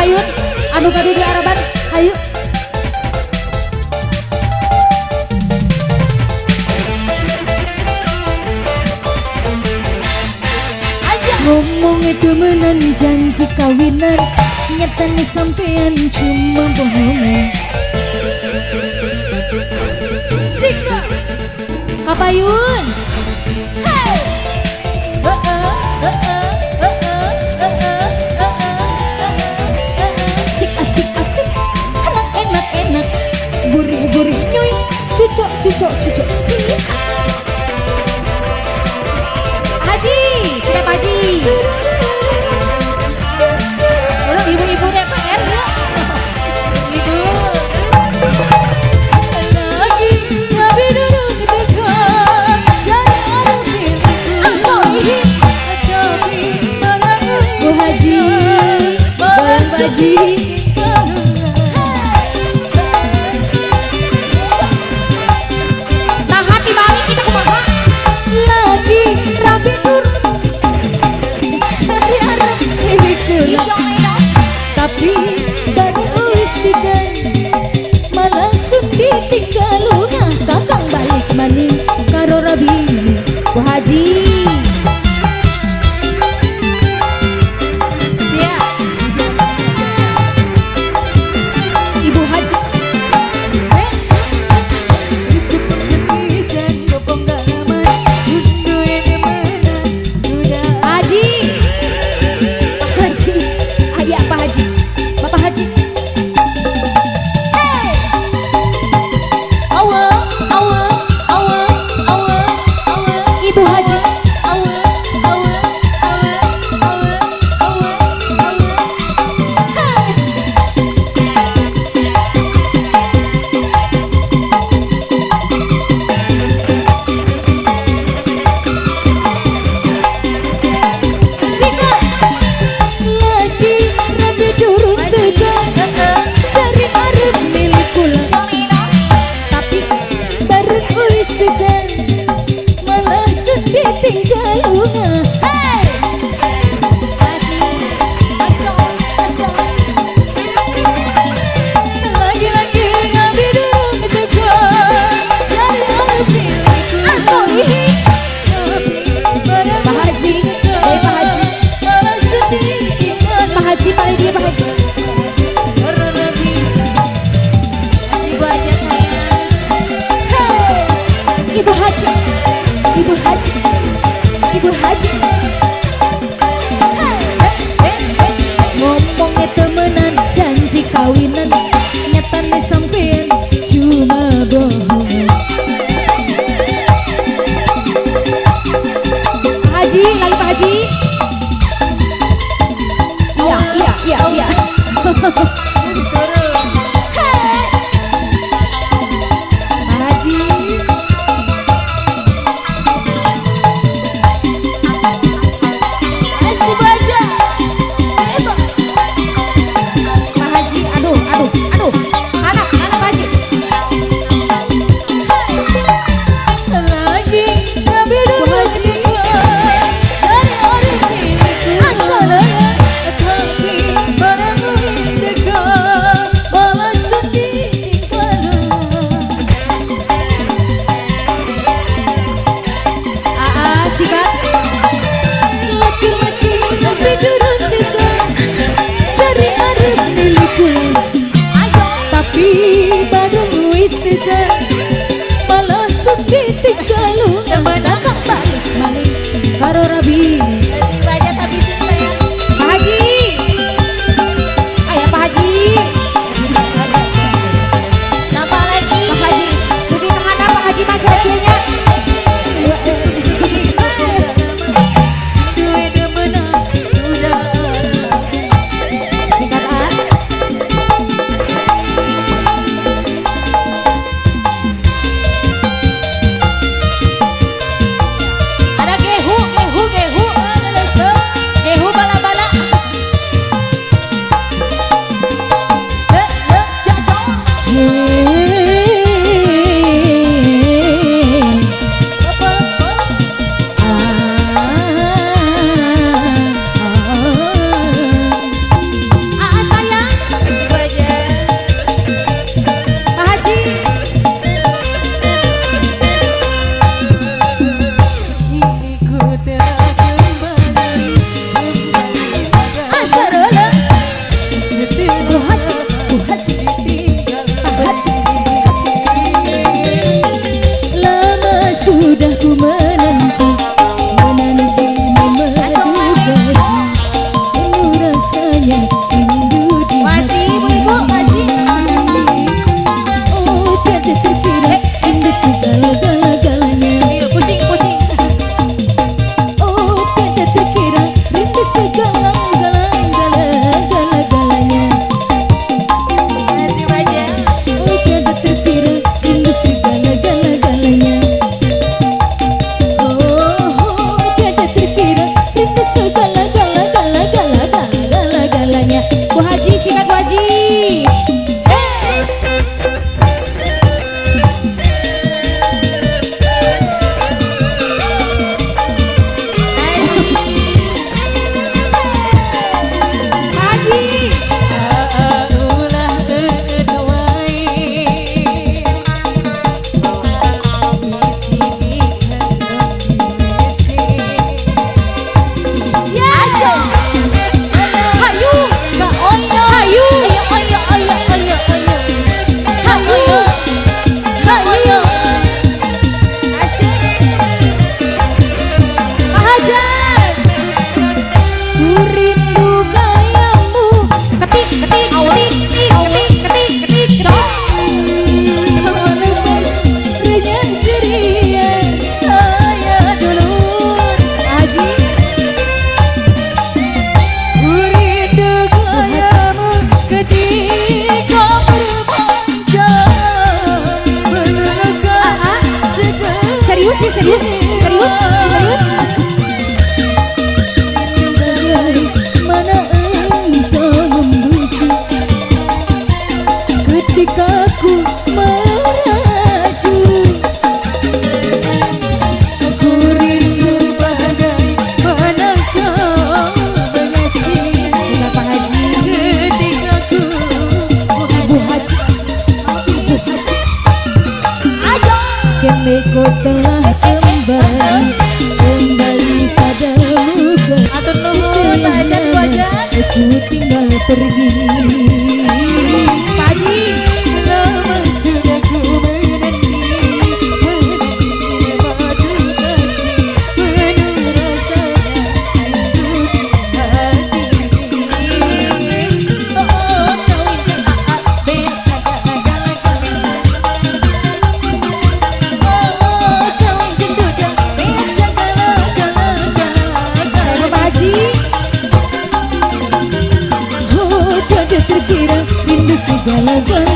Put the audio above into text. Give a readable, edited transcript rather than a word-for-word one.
Kapayun anu gaduh di Araban, hayu. Ngomong temenan janji kawinan, nyatane sampean cuma bohongan. Sika Kapayun. Hey. Sik asik asik, enak enak enak, gurih gurih nyuy, cucok cucok cucok. Haji, sikat Haji. Udah ibu-ibu DPR ya. Ibu. Lagi nabi duduk dekat, jangan Bu Haji, goyang Bu Haji. Tahan dibalik kita kumaha. Lagi rabi turun cari arep milik kula, tapi baru wis tiga malah sun ditinggal lunga kakang balik maning karo rabi. Bu Haji. Siap. Ibu Haji. Haji. Haji, ayah Pak Haji, Bapak Haji. Hey. Ibu Haji. Sika lagi rabi turun tega cari arep milik kula, tapi bareng wis tega malah sedih tinggal lunga. Hey. Lagi-lagi nabi durung tega cari arep milik kula. Asolihi. Pak Haji, dari Pak Haji. Pak Haji paling dia Pak Haji. Ibu aja sayang. Hey, Ibu Haji, Ibu Haji, Ibu Haji. Hey. Ngomongnya temenan, janji kawinan, nyatane sampean cuma bohongan. Pak Haji, lagi Pak Haji. Iya, iya, iya, iya. Pak Haji. Pak Haji, aduh, aduh, aduh. Anak, anak Pak Haji. Bu Haji. Asal. Aa, sikat. Laki-laki rabi durung tega cari arep milik kula, tapi bareng wis tega malah sedih tinggal lunga kakang balik maning karo rabi. Pak Haji. Ayah Pak Haji. Pak Haji, dugi ke handap Pak Haji masih hasilnya. Singkat ah. Serius sih, serius, serius, serius. Bagaimana engkau membujuk ketika ku merajuk? Aku rindu, bagaimana kau mengasih Sudah, Pak Haji. Ketika ku Ibu Haji, Ibu Haji. Ayo. Kini ku telah kembali, kembali pada muka. Atur nuhun, Pak Hajat, Bu Hajat. Aku tinggal pergi. Pak Haji. Lama sudah ku menanti, menanti madu kasih, penuh rasanya rindu di hati. Oh, kawin jeung AA beak sagala-galana. Oh, kawin jeung duda beak sagala-galana. Saya mau, Pak Haji. Oh, tiada terkira rindu segala-galanya.